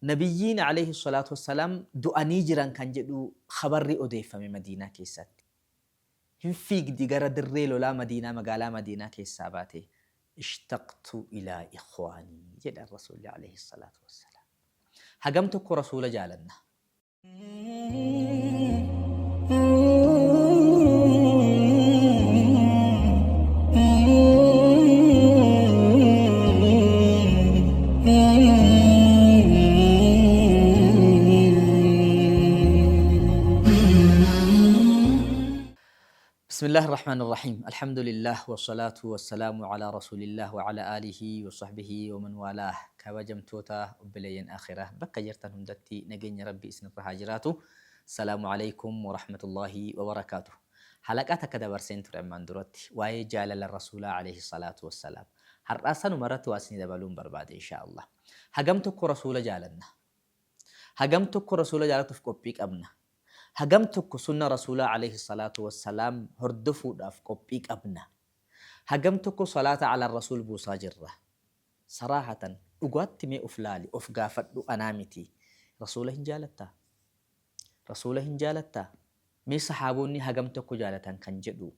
Nabiyyiin alayhi salaatu wassalaam du'anii jiran kan jedhu khabarri odeeffame Madiinaa keessatti. Hin fiigdi gara dirree lolaa Madiinaa magaalaa Madiinaa keessaa baatee. Ishtaqtu ilaa ikhwaanii jedhan Rasuulli alayhi salaatu wassalaam. Hagam tokko Rasuula jaalanna? بسم الله الرحمن الرحيم الحمد لله والصلاة والسلام على رسول الله وعلى آله وصحبه ومن والاه. Kabajamtoota obboleeyyan aakhiraa bakka jirtan hundatti nageenya Rabbii isinirra haa jiraatu. Salaamu aleykum warahmatullaahi wabarakaatuh. Halaqaa takka dabarseen ture ammaan duratti waa'ee jaalala Rasuulaa aleyhi salaatu wassalaam. Har'aa sanuma irratti waa isinii dabaluun barbaade inshaa Allah. Hagam tokko Rasuula jaalanna? Hagam tokko Rasuula jaalatuuf qophii qabna? Hagam tokko sunna Rasuulaa aleyhi salaatu wassalaam hordofuudhaaf qophii qabna? Hagam tokko salaata ala Rasuul buusaa jirra? Saraahatan dhugaatti mee of laali, of gaafadhu anaa miti. Rasuula hin jaalattaa? Rasuula hin jaalattaa? Mee sahaabonni hagam tokko jaalatan kan jedhu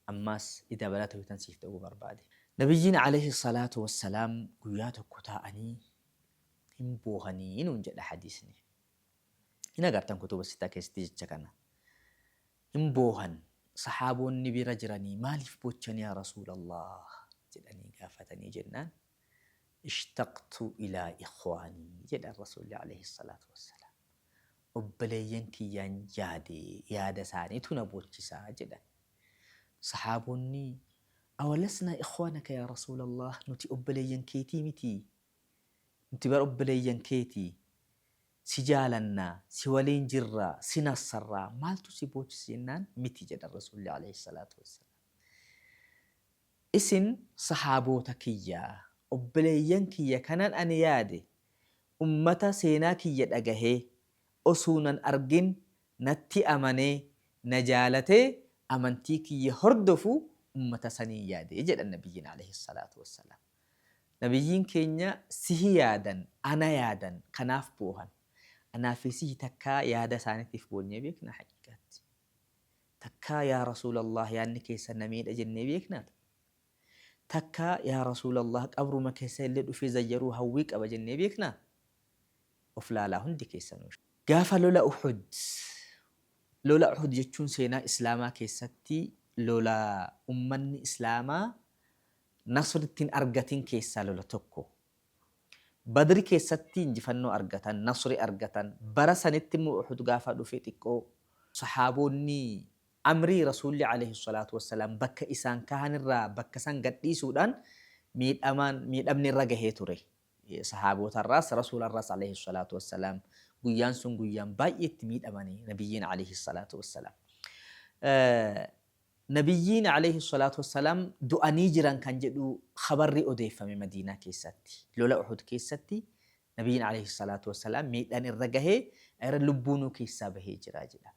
ammaas dabalata wayitan siif ta'uu barbaade. Nabiyyiin alayhi salaatu wassalaam guyyaa tokko taa'anii hin boohanii nuun jedha hadiisni. Hin agartan kutuba sittaa keessatti jecha kana. Hin boohan. Sahaabonni bira jiranii maaliif boochan yaa Rasuulallah jedhanii gaafatanii jennaan ishtaqtu ilaa ikhwaanii jedhan Rasuulli alayhi salaatu wassalaam. Obboleeyyan kiyyaan yaade, yaada isaaniitu na boochisaa jedhan. Sahaabonni awalasnaa ikhwaanaka yaa Rasuulallah, nuti obboleeyyan keetii mitii? Nuti bar obboleeyyan keeti. Si jaalanna, si waliin jirra, si nassarra, maaltu si boochise jennaan miti jedhan Rasuulli alayhi salaatu wassalaam. Isin sahaaboota kiyya, obboleeyyan kiyya kanan ani yaade, ummata seenaa kiyya dhagahee, osuu nan argin natti amanee, na jaalatee amantii kiyya hordofu ummata saniin yaade jedhan Nabiyyiin alayhi salaatu wassalaam. Nabiyyiin keenya sihi yaadan, ana yaadan, kanaaf boohan. Anaa fi sihi takkaa yaada isaaniitiif boonyee beeknaa haqiiqaatti? Takkaa yaa Rasuulallah yaadni keessan na miidha jennee beeknaa? Takkaa yaa Rasuulallah qabruma keessa illee dhufee zayyaruu hawwii qaba jennee beeknaa? Of laalaa hundi keessanuu. Gaafa lola Uhud, lola Uhud jechuun seenaa Islaamaa keessatti lola ummanni Islaamaa nasritti hin argatin keessaa lola tokko. Badri keessatti injifannoo argatan, nasri argatan. Bara sanitti immoo Uhud gaafa dhufe xiqqoo sahaabonni amrii Rasuulli alayhi salaatu wassalaam bakka isaan kaahan irraa bakka san gadhiisuudhaan miidhamaan miidhamni irra gahee ture. Sahaabotarraas Rasuularraas alayhi salaatu wassalaam guyyaan sun guyyaan baay'ee itti miidhamanii nabiyyiin alayhi salaatu wassalaam. Nabiyyiin alayhi salaatu wassalaam du'anii jiran kan jedhu khabarri odeeffame Madiinaa keessatti. Lola Uhud keessatti Nabiyyiin alayhi salaatu wassalaam miidhaan irra gahee irra lubbuunuu keessaa bahee jira jedhama.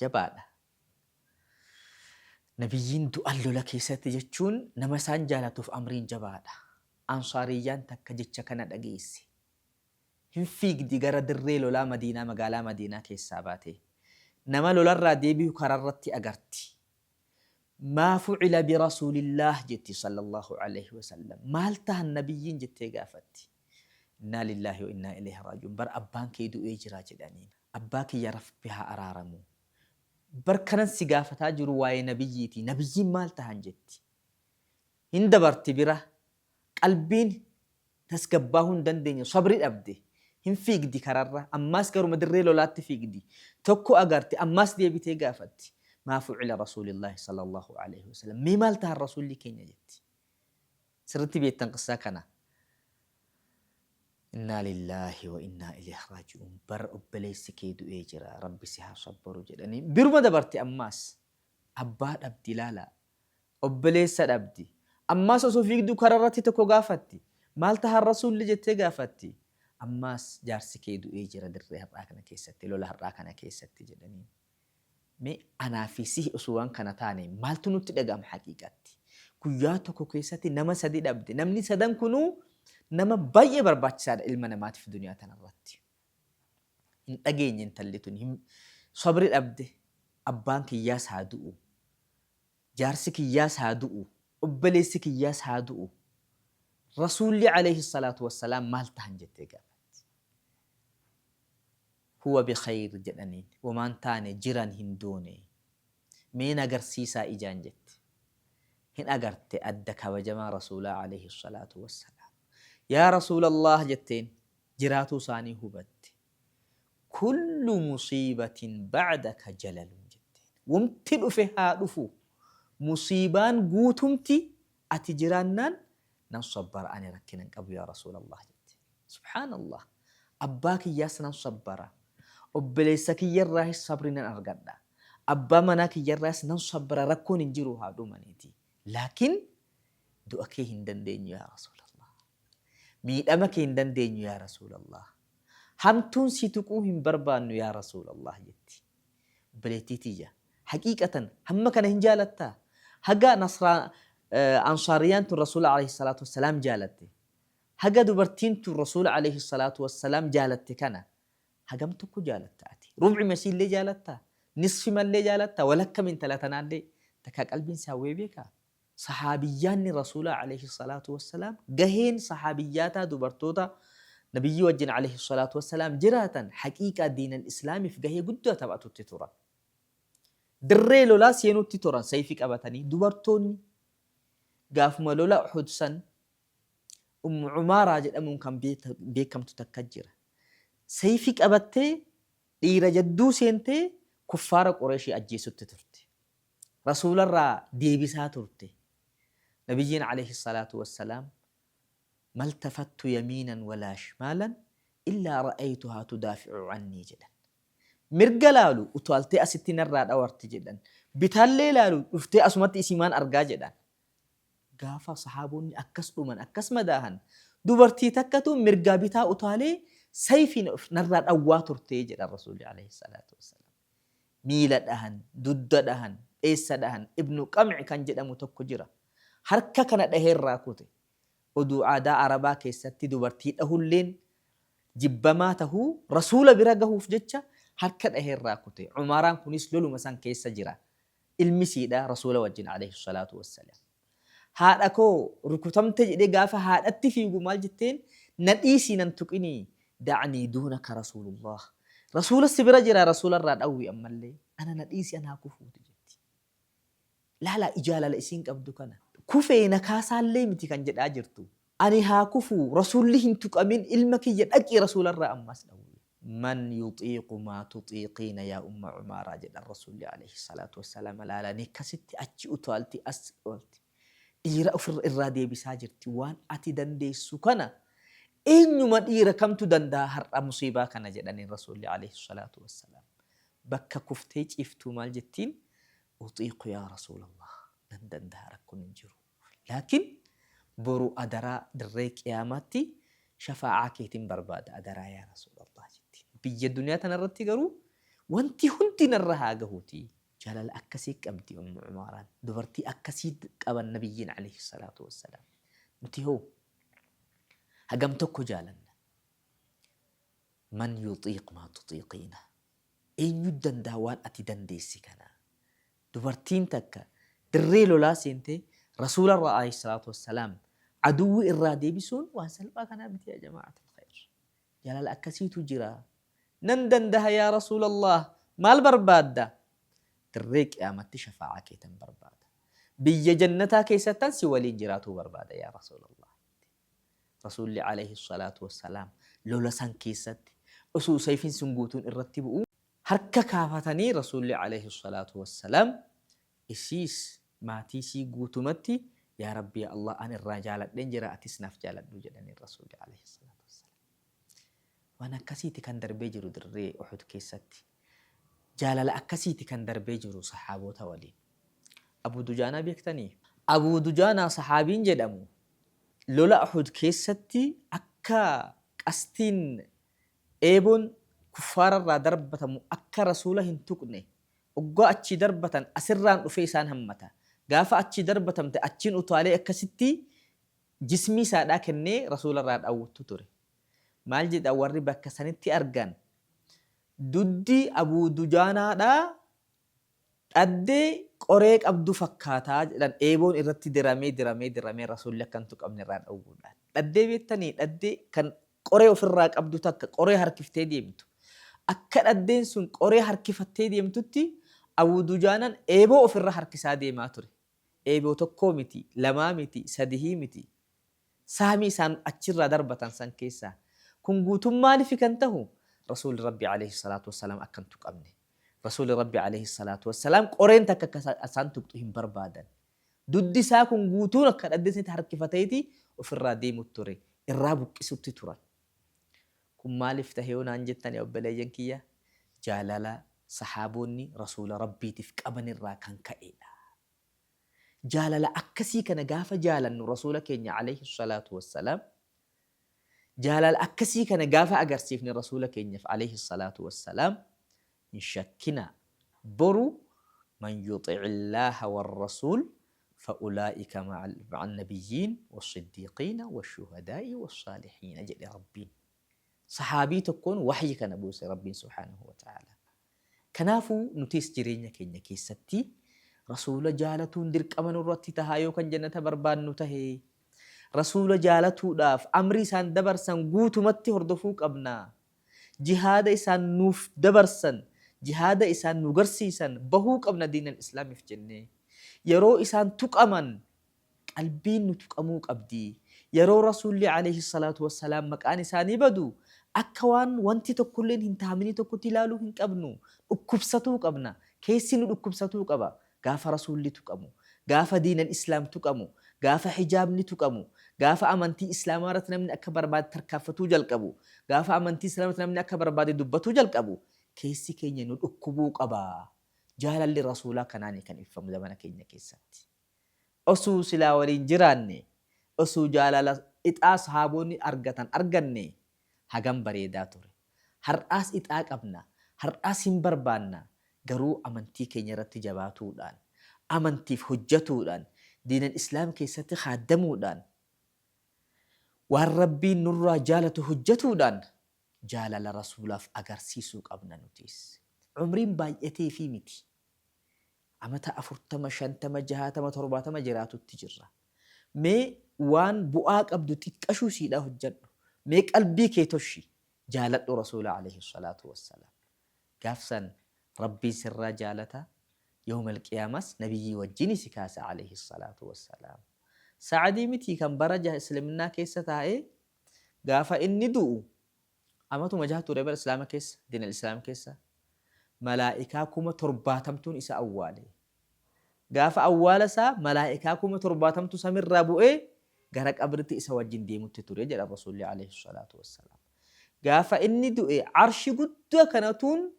Jabaadha. Nabiyyiin du'an lola keessatti jechuun nama isaan jaalatuuf amriin jabaadha. Ansaariyyaan takka jecha kana dhageesse. Hin fiigdi gara dirree lolaa Madiinaa magaalaa Madiinaa keessaa baatee. Nama lolarraa deebi'u karaarratti agarti. Maa fucila birasuulillaah jetti sallallahu aleyhi wasallam. Maal tahan nabiyyiin jettee gaafatti. Innaa lillaahi wa innaa ilayhi raaji'uun. Bar abbaan kee du'ee jira jedhaniin. Abbaa kiyya Rabbi haa araaramu. Bar kanan si gaafataa jiru waa'ee nabiyyiiti. Nabiyyiin maal tahan jetti. Hin dabarti bira. Qalbiin tasgabbaahuu hin dandeenye, sabri dhabde. Hin fiigdi kararra, ammaas garuma dirree lolaatti fiigdi. Tokko agarti, ammaas deebitee gaafatti. Maa fu'ila Rasuulillaahi sallallahu aleyhi wa sallam. Mee maal tahan Rasuulli keenya jetti. Sirritti beektan qissaa kana. Innaa lillaahi wa innaa ilayhi raaji'uun. Bar obboleessi kee du'ee jira, Rabbi si haa sabbaru jedhanii. Biruma dabarti ammaas. Abbaa dhabdi ilaalaa. Obboleessa dhabdi. Ammaas osoo fiigduu karaa irratti tokko gaafatti. Maal tahan Rasuulli jettee gaafatti. Ammaas jaarsi kee du'ee jira dirree har'aa kana keessatti, lola har'aa kana keessatti jedhaniin. Mee anaa fi sihi osoo waan kana taane maaltu nutti dhaga'ama haqiiqatti? Guyyaa tokko keessatti nama sadi dhabde. Namni sadan kunuu Nama baay'ee barbaachisaadha ilma namaatiif duniyaa tanarratti. Hin dhageenye intalli tun hin sabri dhabde abbaan kiyyaas haa du'u. Jaarsi kiyyaas haa du'u. Obboleessi kiyyaas haa du'u. Rasuulli alayhi salaatu wassalaam maal tahan jettee gaafatti. Huwa bikhayr jedhaniin. Womaan taane jiran hin duune. Mee na garsiisaa ijaan jette. Hin agarte adda kabajamaa Rasuulaa alayhi salaatu wassalaam. Yaa Rasuulallaah jetteen jiraatuu isaanii hubatte. Kullu musiibatin ba'daka jalalun jetteen. Womti dhufe haa dhufu. Musiibaan guutumti ati jiraannaan nan sabbara ani rakkina hin qabu yaa Rasuulallaah jette. Subhaanallah. Abbaa kiyyaas nan sabbara. Obboleessa kiyyarraahis sabri nan argadha. Abbaa manaa kiyyarraas nan sabbara rakkoon hin jiru haa dhumaniiti. Laakiin du'a kee hin dandeenyu yaa Rasuulallah. Miidhama kee hin dandeenyu yaa Rasuulallah. Hamtuun si tuquu hin barbaannu yaa Rasuulallah jetti. Obboleettii tiyya haqiiqatan hamma kana hin jaalattaa? Haga Nasraa Ansaariyaan tun Rasuula alayhi salaatu wassalaam jaalatte. Haga dubartiin tun Rasuula alayhi salaatu wassalaam jaalatte kana hagam tokko jaalatta ati? Rub'ima isiillee jaalattaa? Nisfimallee jaalattaa? Walakkama intala tanaallee takkaa qalbiin si hawwee beekaa? Sahaabiyyaanni Rasuulaa alayhi salaatu wassalaam gaheen sahaabiyyaataa dubartoota Nabiyyii wajjin alayhi salaatu wassalaam jiraatan haqiiqaa diinal islaamiif gahee guddaa taphatutti turan. Dirree lolaa seenutti turan sayfi qabatanii dubartoonni gaafuma lola Uhud san Ummu Umaaraa jedhamuun kan beekamtu takka jira. Sayfi qabattee dhiira jadduu seentee kuffaara Qureeshii ajjeesutti turte. Rasuularraa deebisaa turte. Nabiyyiin alayhi salaatu wassalaam maltafattu yamiinan walaa shimaalan illaa ra'aytuhaa tudaafi'u annii jedhan. Mirga laalu utaaltee asitti narraa dhawarti jedhan. Bitaallee laalu dhuftee asumatti isimaan argaa jedhan. Gaafa sahaabonni akkas dhuman akkas madaahan dubartii takkatu mirgaa bitaa utaalee sayfiin narraa dhawwaa turte jedhan Rasuulli alayhi salaatu wassalaam. Miila dhahan, dudda dhahan, eessa dhahan, Ibnu Qam'i kan jedhamu tokko jira. Harka kana dhahee irraa kute. Oduu aadaa Arabaa keessatti dubartii dhahulleen jibbamaa tahuu Rasuula bira gahuuf jecha harka dhahee irraa kute. Umaaraan kunis loluma san keessa jira. Ilmi siidha Rasuula wajjin alayhi salaatu wassalaam. Haadha koo rukutamte jedhee gaafa haadhatti fiigu maal jetteen na dhiisii nan tuqinii da'nii duunaka Rasuulullah. Rasuula si bira jira Rasuula irraa dhawwi ammallee ana na dhiisi anaa kufuuti jetti. Laalaa ijaalala isiin qabdu kana. Kufee na kaasaallee miti kan jedhaa jirtu. Ani haa kufuu Rasuulli hin tuqamin ilma kiyya dhaqii Rasuula irraa ammas dhawwi. Man yuxiiqu maa tuxiiqiina yaa umma Umaaraa jedhan Rasuulli alayhi salaatu wassalaam laalanii akkasitti achi utaalti as oolti. Dhiira ofirra irraa deebisaa jirti waan ati dandeessu kana eenyuma dhiira kamtu danda'a har'a musiibaa kana jedhaniin Rasuulli alayhi salaatu wassalaam. Bakka kuftee ciiftuu maal jettiin uxiiqu yaa Rasuulallah nan danda'a rakkoon hin jiru. Laakiin boru adaraa dirree qiyaamaatti shafaa'aa keetiin barbaada adaraa yaa Rasuulallah jettiin. Biyya duniyaa tanarratti garuu wanti hundi narra haa gahuuti. Jaalala akkasii qabdi Ummu Umaaraan. Dubartii akkasii qaban Nabiyyiin alayhi salaatu wassalaam. Nuti hoo hagam tokko jaalanna? Man yuxiiq maa tuxiiqiina. Eenyu danda'a waan ati dandeessi kana? Dubartiin takka dirree lolaa seentee Rasuularraa alayhi salaatu wassalaam aduwwi irraa deebisuun waan salphaa kanaa miti yaa jama'atul khayr. Jaalala akkasiitu jira. Nan dandaha yaa Rasuulallah maal barbaadda? Dirree qiyaamatti shafaa'aa keetan barbaada. Biyya jannataa keessattan si waliin jiraatuu barbaada yaa Rasuulallah. Rasuulli alayhi salaatu wassalaam lola san keessatti osoo sayfiin sun guutuun irratti bu'u harka kaafatanii Rasuulli alayhi salaatu wassalaam isiis maatii isii guutumatti yaa Rabbi yaa Allah an irraa jaaladheen jira atis naaf jaaladhu jedhaniin Rasuulli alayhi salaatu wassalaam. Waan akkasiiti kan darbee jiru dirree Uhud keessatti. Jaalala akkasiiti kan darbee jiru saxaaboota waliin. Abuu Dujaanaa beektanii? Abuu Dujaanaa saxaabiin jedhamu lola Uhud keessatti akka qastiin eeboon kuffaara irraa darbatamu akka Rasuula hin tuqne oggaa achii darbatan asirraan dhufee isaan hammata. Gaafa achii darbatamte achiin utaalee akkasitti Jismii isaadhaa kennee Rasuula irraa dhawwuttu ture. Maal jedha warri bakka sanitti argan? Duddi Abuu Dujaanaadhaa dhaddee qoree qabdu fakkaataa jedhan eeboon irratti diramee diramee diramee Rasuulli akka hin tuqamne irraa dhowwuudhaan. Dhaddee beektanii dhaddee kan qoree ofirraa qabdu takka qoree harkiftee deemtu. Akka dhaddeen sun qoree harkifattee deemtutti Abuu Dujaanaan eeboo ofirra harkisaa deemaa ture. Eeboo tokkoo miti, lamaa miti, sadihii miti. Sahmii isaan achirraa darbatan san keessaa. Kun guutuun maalifi kan tahu? Rasuulli Rabbii aleyhi salaatu wassalaam akka hin tuqamne. Rasuulli Rabbii aleyhi salaatu wassalaam qoreen takka akka isaan tuqxu hin barbaadan. Duddi isaa kun guutuun akka dhaddee sanitti harkifateeti ofirraa deemutti ture. Irraa buqqisutti turan. Kun maaliif tahe yoo naan jettan yaa obboleeyyan kiyya, jaalala sahaabonni Rasuula Rabbiitiif qabanirraa kan ka'eedha. Jaalala akkasii kana gaafa jaalannu Rasuula keenya alayhi salaatu wassalaam, jaalala akkasii kana gaafa agarsiifne Rasuula keenyaf alayhi salaatu wassalaam, hin shakkinaa boru man yuxi'illaaha warrasuul fa'ulaa'ika ma'a nabiyyiin wassiddiiqiina washuhadaa'i wassaalihiina jedhe Rabbiin. Sahaabii tokkoon wahyi kana buuse Rabbiin subhaanahu wa ta'aalaa. Kanaafuu nutis jireenya keenya keessatti Rasuula jaalatuun dirqama nurratti taha yoo kan jannata barbaannu tahe. Rasuula jaalatuudhaaf amrii isaan dabarsan guutumatti hordofuu qabna. Jihaada isaan nuuf dabarsan, jihaada isaan nu garsiisan bahuu qabna diinal islaamiif jennee. Yeroo isaan tuqaman qalbiin nu tuqamuu qabdi. Yeroo Rasuulli aleyhi salaatu wassalaam maqaan isaanii badu akka waan wanti tokkolleen hin tahaminii tokkotti ilaaluu hin qabnu. Dhukkubsatuu qabna. Keessi nu dhukkubsatuu qaba. Gaafa Rasuulli tuqamu, gaafa diinal islaam tuqamu, gaafa hijaabni tuqamu, gaafa amantii islaamaa irratti namni akka barbaade tarkaanfatuu jalqabu, gaafa amantii islaamaa irratti namni akka barbaade dubbatuu jalqabu keessi keenya nu dhukkubuu qaba. Jaalalli Rasuulaa kanaani kan ibfamu zamana keenya keessatti. Osuu silaa waliin jiraanne, osuu jaalala ixaa sahaabonni argatan arganne hagam bareedaa ture. Har'aas ixaa qabna, har'aas hin barbaanna, garuu amantii keenya irratti jabaatuudhaan, amantiif hojjatuudhaan, diinal islaam keessatti khaaddamuudhaan, waan Rabbiin nurraa jaalatu hojjatuudhaan jaalala Rasuulaaf agarsiisuu qabna nutiis. Umriin baay'ateefii miti. Amata 40, 50, 60, 70 jiraatutti jirra. Mee waan bu'aa qabdu xiqqashuu siidhaa hojjadhu. Mee qalbii kee toshi. Jaaladhu Rasuula alayhi salaatu wassalaam. Gaaf san Rabbiin sirraa jaalata, yawmal qiyaamaas nabiyyii wajjini si kaasa alayhi salaatu wassalaam. Sa'adii mitii kan bara isliminaa keessa taa'ee gaafa inni du'u Amatuma jaha ture bar islaama keessa, diinal islaam keessa. Malaa'ikaa 70,000tuun isa awwaale. Gaafa awwaala isaa malaa'ikaa 70,000tu samirraa bu'ee gara qabritti isa wajjin deemutti ture jedha Rasuulli alayhi salaatu wassalaam. Gaafa inni du'e arshi guddaa kanatuun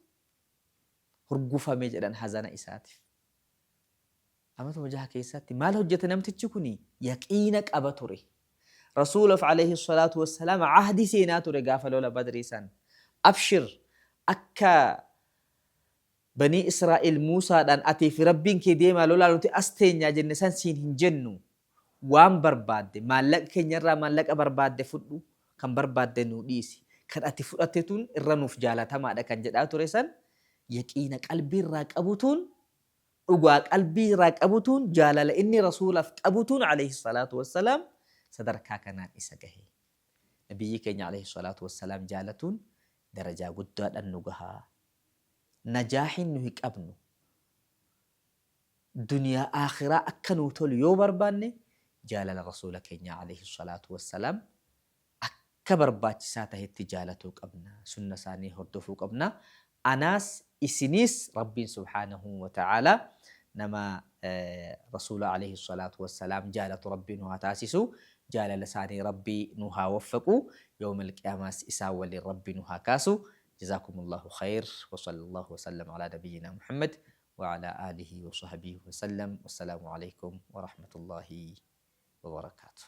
hurgufame jedhan hazana isaatiif. Amatuma jaha keessatti maal hojjete namtichi kuni? Yaqiina qaba ture. Rasuulaf alayhi salaatu wassalaam ahdi seenaa ture gaafa lola Badrii san. Abshir akka Banii Israa'il Muusaadhaan atii fi Rabbiin kee deemaa lolaa nuti as teenyaa jenne san siin hin jennu. Waan barbaadde maallaqa keenyarraa maallaqa barbaadde fudhu kan barbaadde nuu dhiisi. Kan ati fudhattetuun irra nuuf jaalatamaadha kan jedhaa ture san yaqiina qalbiirraa qabutuun dhugaa qalbii irraa qabutuun jaalala inni rasuulaf qabutuun alayhi salaatu wassalaam sadarkaa kanaan isa gahe. Nabiyyii keenya alayhi salaatu wassalaam jaalatuun darajaa guddaadhan nu gaha. Najaahin nuhi qabnu duniyaa aakhiraa akka nuu tolu yoo barbaanne jaalala rasuula keenyaa alayhi salaatu wassalaam akka barbaachisaa tahetti jaalatuu qabna, sunna isaanii hordofuu qabna. Anaas isiniis Rabbiin subhaanahu wa ta'aalaa nama Rasuula alayhi salaatu wassalaam jaalatu Rabbi nu haa taasisu. Jaalala isaanii Rabbi nu haa waffaqu. Yawmal qiyaamaas isaan waliin Rabbi nu haa kaasu. Jazaakumullahu khayr wa sallallahu wa sallam ala nabiyyina Muhammad wa ala aalihi wa sahbihi wa sallam. Wassalaamu alaykum wa rahmatullahi wa barakaatuh.